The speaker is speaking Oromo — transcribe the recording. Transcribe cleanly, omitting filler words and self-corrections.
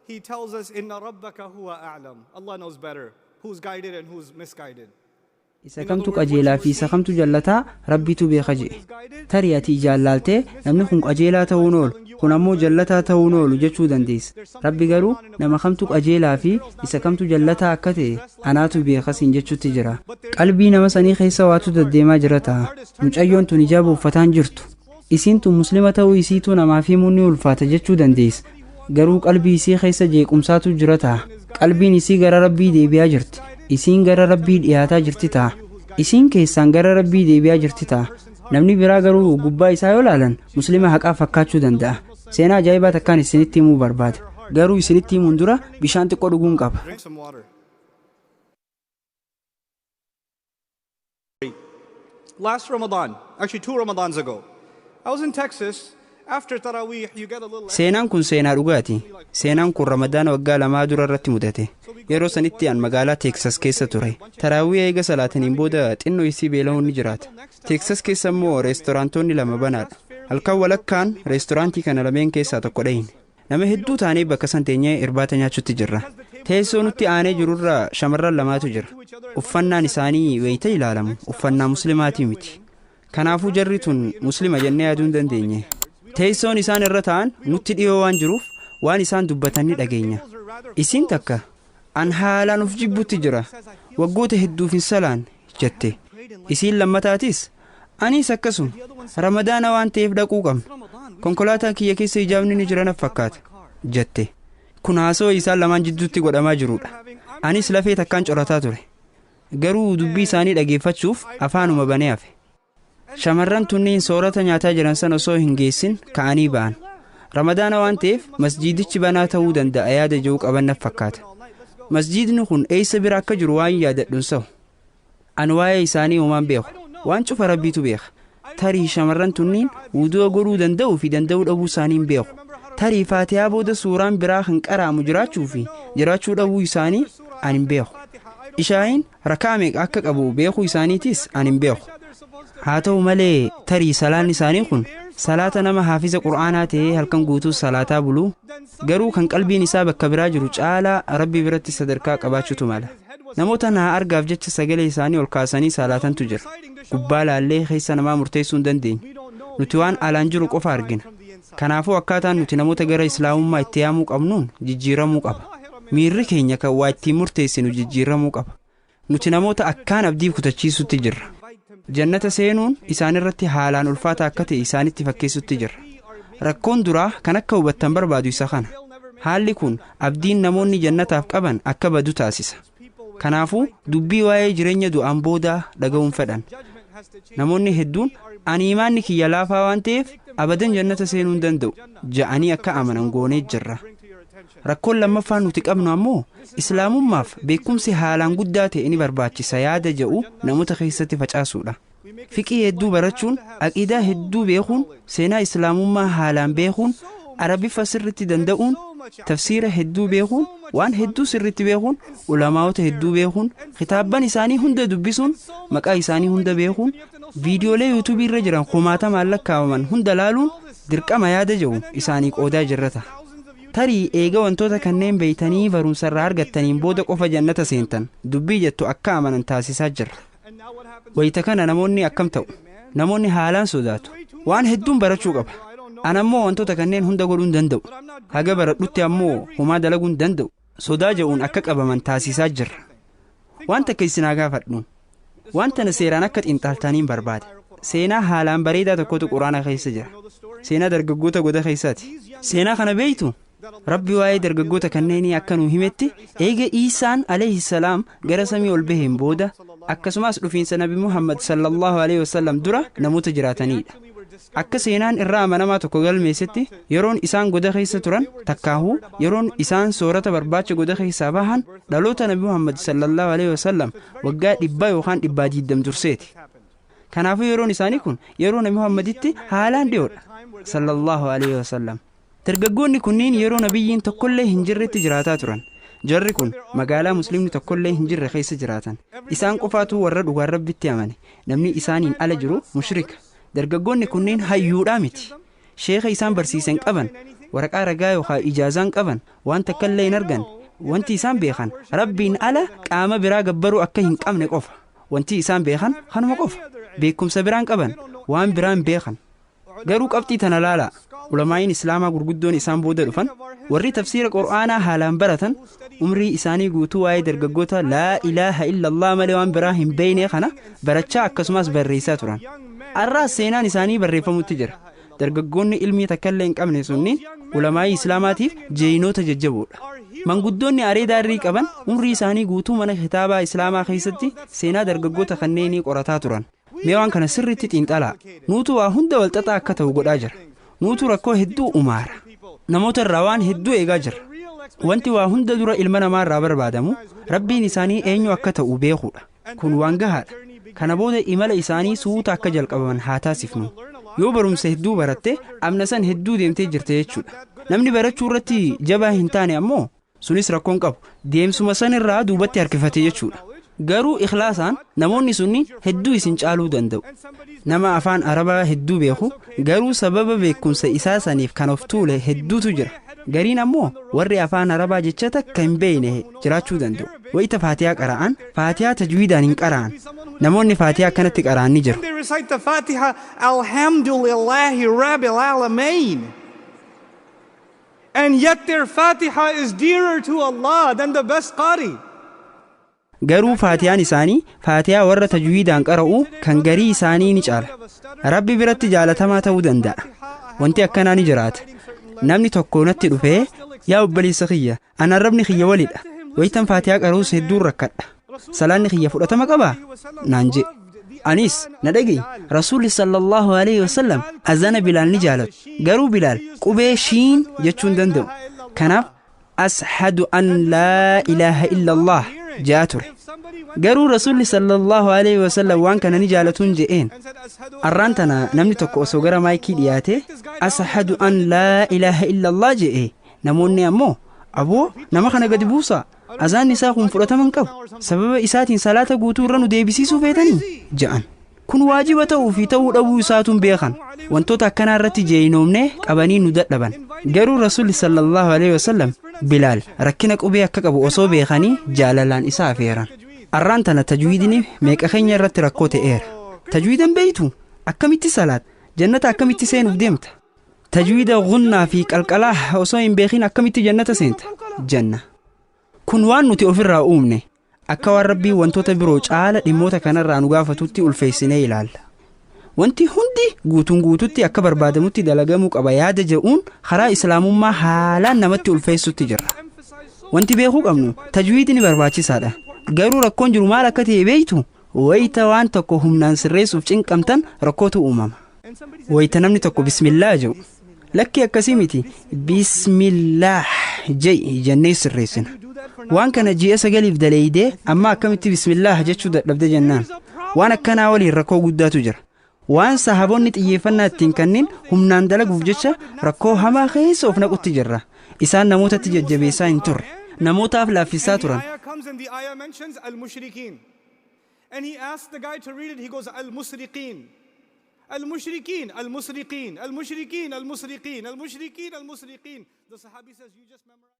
He tells us, Inna rabbaka huwa a'lam. Allah knows better who's guided and who's misguided. Isa kamtu qajeelaa fi isa kamtu jallataa Rabbitu beeka je'e. Tarii ati ijaan laaltee namni kun qajeelaa ta'uun oolu, kun ammoo jallataa ta'uun oolu jechuu dandeessa. Rabbi garuu nama kamtu qajeelaa fi isa kamtu jallataa akka ta'e anaatu beeka siin jechutti jira. Qalbii nama sanii keessa waatu deddeemaa jira ta'a. Mucayyoon tun hijaaba uffataan jirtu. Isiin tun muslima ta'uu isiituu namaaf himuun ni ulfaata jechuu dandeessa. Garuu qalbii isii keessa jeequmsaatu jira ta'a. Qalbiin isii gara Rabbii deebi'aa jirti. Isiin gara Rabbii dhiyaataa jirti ta'a. Isiin keessaan gara Rabbii deebi'aa jirti ta'a. Namni biraa garuu gubbaa isaa yoo laalan muslima haqaa fakkaachuu danda'a. Seenaa ajaa'ibaa takkaan isinitti himuu barbaada. Garuu isinitti himuun dura bishaan xiqqoo dhuguun qaba. Drink some water. Last Ramadan, actually 2 Ramadans ago, I was in Texas. After Taraweeh, you get a little Seenaan kun seenaa dhugaati. Seenaan kun Ramadaana waggaa 2 dura irratti mudate. Yeroo sanitti an magaalaa Teeksas keessa ture. Taraawii eega salaataniin booda xinnoo isii beela'uun ni jiraata. Teeksas keessa immoo reestoraantoonni 2 banaadha. Halkan walakkaan reestoraantii kana lameen keessaa tokko dhahine. Nama hedduu taanee bakka san teenyee irbaata nyaachuutti jirra. Teessoo nutti aanee jirurra shamarran 2tu jira. Uffannaan isaanii wayita ilaalamu uffannaa muslimaatii miti. Kanaafuu jarri tun muslima jennee yaaduu hin dandeenye. Teessoon isaan irra taa'an nutti dhiyoo waan jiruuf waan isaan dubbatan ni dhageenya. Isiin takka an haalaan of jibbutti jira. Waggoota hedduuf hin salaan jette. Isiin lammataatis anis akkasuma Ramadaana waan ta'eef dhaquu qabna. Konkolaataa kiyya keessa hijaabni ni jira naf fakkaata jette. Kun haasawaa isaan lamaan jidduutti godhamaa jirudha. Anis lafee takkaan corataa ture. Garuu dubbii isaanii dhageeffachuuf afaanuma banee hafe. Shamarran tunniin soorata nyaataa jiran sana osoo hin geessin ka'anii ba'an. Ramadaana waan ta'eef masjiidichi banaa ta'uu danda'a yaada jiru qaban naf fakkaata. Masjiidni kun eessa bira akka jiru waan yaadadhuun sa'u. An waa'ee isaanii homaan beeku. Waan cufa Rabbiitu beeka. Tarii shamarran tunniin wudu'a godhuu danda'uu fi danda'uu dhabuu isaanii hin beeku. Tarii Faatihaa booda suuraan biraa kan qara'amu jiraachuu fi jiraachuu dhabuu isaanii an hin beeku. Ishaa'iin rakaa meeqa akka qabu beekuu isaaniitis an hin beeku. Haa ta'u malee tarii salaanni isaanii kun salaata nama haafiza Qur'aanaa ta'ee halkan guutuu salaataa buluu garuu kan qalbiin isaa bakka biraa jiru caalaa Rabbi biratti sadarkaa qabaachuutu mala. Namoota naa argaaf jecha sagalee isaanii ol kaasanii salaatantu jira. Gubbaa laallee keessa namaa murteessuu hin dandeenyu. Nuti waan alaan jiru qofa argina. Kanaafuu akkaataan nuti namoota gara Islaamummaa itti yaamuu qabnuun jijjiiramuu qaba. Miirri keenya kan waa ittiin murteessinu jijjiiramuu qaba. Nuti namoota akkaan abdii kutachiisutti jirra. Jannata seenuun isaanirratti haalaan ulfaata akka ta'e isaanitti fakkeessutti jirra. Rakkoon duraa kan akka hubattan barbaadu isa kana. Haalli kun abdiin namoonni jannataaf qaban akka badu taasisa. Kanaafuu dubbii waa'ee jireenya du'aan boodaa dhaga'uun fedhan. Namoonni hedduun ani imaanni kiyya laafaa waan ta'eef abadan jannata seenuu hin danda'u ja'anii akka amanan goonee jirra. Rakkoon lammaffaan nuti qabnu ammoo Islaamummaaf beekumsi haalaan guddaa ta'e ni barbaachisa yaada jedhu namoota keessatti facaasuudha. Fiqii hedduu barachuun, aqiidaa hedduu beekuun, seenaa Islaamummaa haalaan beekuun, Arabiffa sirriitti danda'uun, tafsiira hedduu beekuun, waan hedduu sirriitti beekuun, ulamaa'ota hedduu beekuun, kitaabban isaanii hunda dubbisuun, maqaa isaanii hunda beekuun, viidiyoolee yuutuubii irra jiran kumaatamaan lakkaa'aman hunda laaluun dirqama yaada jedhu isaanii qoodaa jirrata. Tarii eega wantoota kanneen beeytanii barumsa irraa argattaniin booda qofa jannata seentan dubbii jettu akka amanan taasisaa jirra. Wayita kana namoonni akkam ta'u? Namoonni haalaan sodaatu. Waan hedduun barachuu qaba. An ammoo wantoota kanneen hunda godhuu hin danda'u. Haga baradhutti ammoo homaa dalaguu hin danda'u. Sodaa jedhuun akka qabaman taasisaa jirra. Waan takka isin haa gaafadhu. Waan tana seeraan akka xiinxaltaniin barbaada. Seenaa haalaan bareedaa tokkotu Quraana keessa jira. Seenaa dargaggoota goda keessaati. Seenaa kana beeytu? Rabbi waa'ee dargaggoota kanneenii akka nu himetti eega Iisaan alayhi salaam gara samii ol baheen booda akkasumas dhufiinsa Nabi Muhammad sallallahu alaihi wasallam dura namoota jiraatanidha. Akka seenaan irraa amanamaa tokko galmeessetti yeroon isaan goda keessa turan takkaahuu yeroon isaan soorata barbaacha goda keessaa bahan dhaloota Nabi Muhammad sallallahu alaihi wasallam waggaa 100 yookaan 120 durseeti. Kanaafuu yeroon isaanii kun yeroo Nabi Muhammaditti haalaan dhiyoodha sallallahu alaihi wasallam. Dargaggoonni kunniin yeroo nabiyyiin tokkollee hin jirretti jiraataa turan. Jarri kun magaalaa muslimni tokkollee hin jirre keessa jiraatan. Isaan qofaatu warra dhugaan Rabbitti amane. Namni isaaniin ala jiru mushrika. Dargaggoonni kunniin hayyuudhaa miti. Sheeka isaan barsiisan qaban. Waraqaa ragaa yookaan ijaazaan qaban, waan takka illee hin argan. Wanti isaan beekan Rabbiin ala qaama biraa gabbaruu akka hin qabne qofa. Wanti isaan beekan kanuma qofa. Beekumsa biraan qaban, waan biraan beekan. Garuu qabxii tana laalaa, ulamaa'iin Islaamaa gurguddoon isaan booda dhufan, warri tafsiira Qur'aanaa haalaan baratan, umrii isaanii guutuu waa'ee dargaggoota laa ilaaha illallah malee waan biraa hin beeyne kana barachaa akkasumas barreessaa turan. Arraas seenaan isaanii barreeffamutti jira. Dargaggoonni ilmii takka illee hin qabne sunniin ulamaa'ii Islaamaatiif jeeyinoota jajjaboodha. Manguddoonni areeda arrii qaban umrii isaanii guutuu mana kitaabaa Islaamaa keessatti seenaa dargaggoota kanneenii qorataa turan. Mee waan kana sirriitti xiinxalaa. Nuutu waa hunda walxaxaa akka ta'u godhaa jira. Nuutu rakkoo hedduu umaara. Namoota irraa waan hedduu eegaa jira. Wanti waa hunda dura ilma namaa irraa barbaadamu Rabbiin isaanii eenyu akka ta'u beekuudha. Kun waan gahaadha. Kana booda imala isaanii suuta akka jalqabaman haa taasifnu. Yoo barumsa hedduu baratte, amna san hedduu deemtee jirte jechuudha. Namni barachuu irratti jabaa hin taane ammoo sunis rakkoon qabu, deemsuma san irraa duubatti harkifate jechuudha. Garuu ikhlaasaan namoonni sunniin hedduu isin caaluu danda'u. Nama afaan Arabaa hedduu beeku, garuu sababa beekumsa isaa saniif kan of tuule hedduutu jira. Gariin ammoo warri afaan Arabaa jecha takka hin beekne jiraachuu danda'u. Wayita Faatiyaa qara'an, Faatiyaa tajwiidaan hin qara'an. Namoonni Faatiyaa akkanatti qara'an ni jiru. They recite the Fatiha, Alhamdulillahi Rabbil Alameen. And yet their Fatiha is dearer to Allah than the best Qari. Garuu Faatiyaan isaanii Faatiyaa warra tajwiidaan qara'u kan garii isaanii ni caala. Rabbi biratti jaalatamaa ta'uu danda'a. Wanti akkanaa ni jiraata. Namni tokko natti dhufee, "Yaa obboleessa kiyya, an arrabni kiyya walidha. Wayitan Faatiyaa qara'us hedduun rakkadha. Salaanni kiyya fudhatama qabaa?" naan jedhe. Anis, "Na dhaga'i, Rasuulli sallallahu alaihi wasallam azana Bilaal ni jaalatu. Garuu Bilaal qubee shiin jechuu hin danda'u. Kanaaf ashhadu an laa ilaaha illallah jaa ture. Garuu Rasuulli sallallahu alaihi wasallam waan kana ni jaalatuun," je'een. Arraan tana namni tokko osoo gara maayikii dhiyaate ashhadu an laa ilaaha illallah je'e, namoonni ammoo, "Aboo, nama kana gadi buusaa, azaan isaa kun fudhatama hin qabu, sababa isaatiin salaata guutuu irra nu deebisiisuu feetanii," je'an. Kun waajiba ta'uu fi ta'uu dhabuu isaatuun beekan. Wantoota akkanaa irratti jeeyinoomnee qabanii nu dadhaban. Garuu Rasuulli sallallahu alaihi wasallam Bilaal rakkina qubee akka qabu osoo beekanii jaalalaan isa afeeran. Arraan tana tajwiidni meeqa keenya irratti rakkoo ta'eera. Tajwiidan beeytu, akkamitti salaat jannata, akkamitti seenuuf deemta? Tajwiida gunnaa fi qalqalaa osoo hin beekin akkamitti jannata seenta janna? Kun waan nuti ofirraa uumne. Akka waan Rabbii wantoota biroo caala dhimmoota kanarraa nu gaafatutti ulfeessinee ilaalla. Wanti hundi guutuun guututti akka barbaadamutti dalagamuu qaba yaada je'uun karaa Islaamummaa haalaan namatti ulfeessutti jira. Wanti beekuu qabnu, tajwiidni barbaachisaadha. Garuu rakkoon jiru maal akka ta'e beeytu? Wayita waan tokko humnaan sirreessuuf cinqamtan rakkootu uumama. Wayita namni tokko bismillaa jedhu, "Lakki, akkasii miti, bismillaah je'i," jennee sirreessina. Waan kana ji'a 9f daleeydee amma akkamitti bismillaah jechuu dadhabde jennaan. Waan akkanaa waliin rakkoo guddaatu jira. Waan sahaboonni xiyyeeffannaa ittiin kanneen humnaan dalaguuf jecha rakkoo hamaa keessa of naqutti jirra. Isaan namootatti jajjabeessaa hin turre, namootaaf laaffisaa turan. Ayah comes and the ayah mentions al-mushrikiin. And he asks the guy to read it, he goes, al-musriqeen. Al-mushrikiin, al-musriqeen, al-mushrikiin, al-musriqeen, al-mushrikiin, al-musriqeen. The Sahabi says, "You just memorized."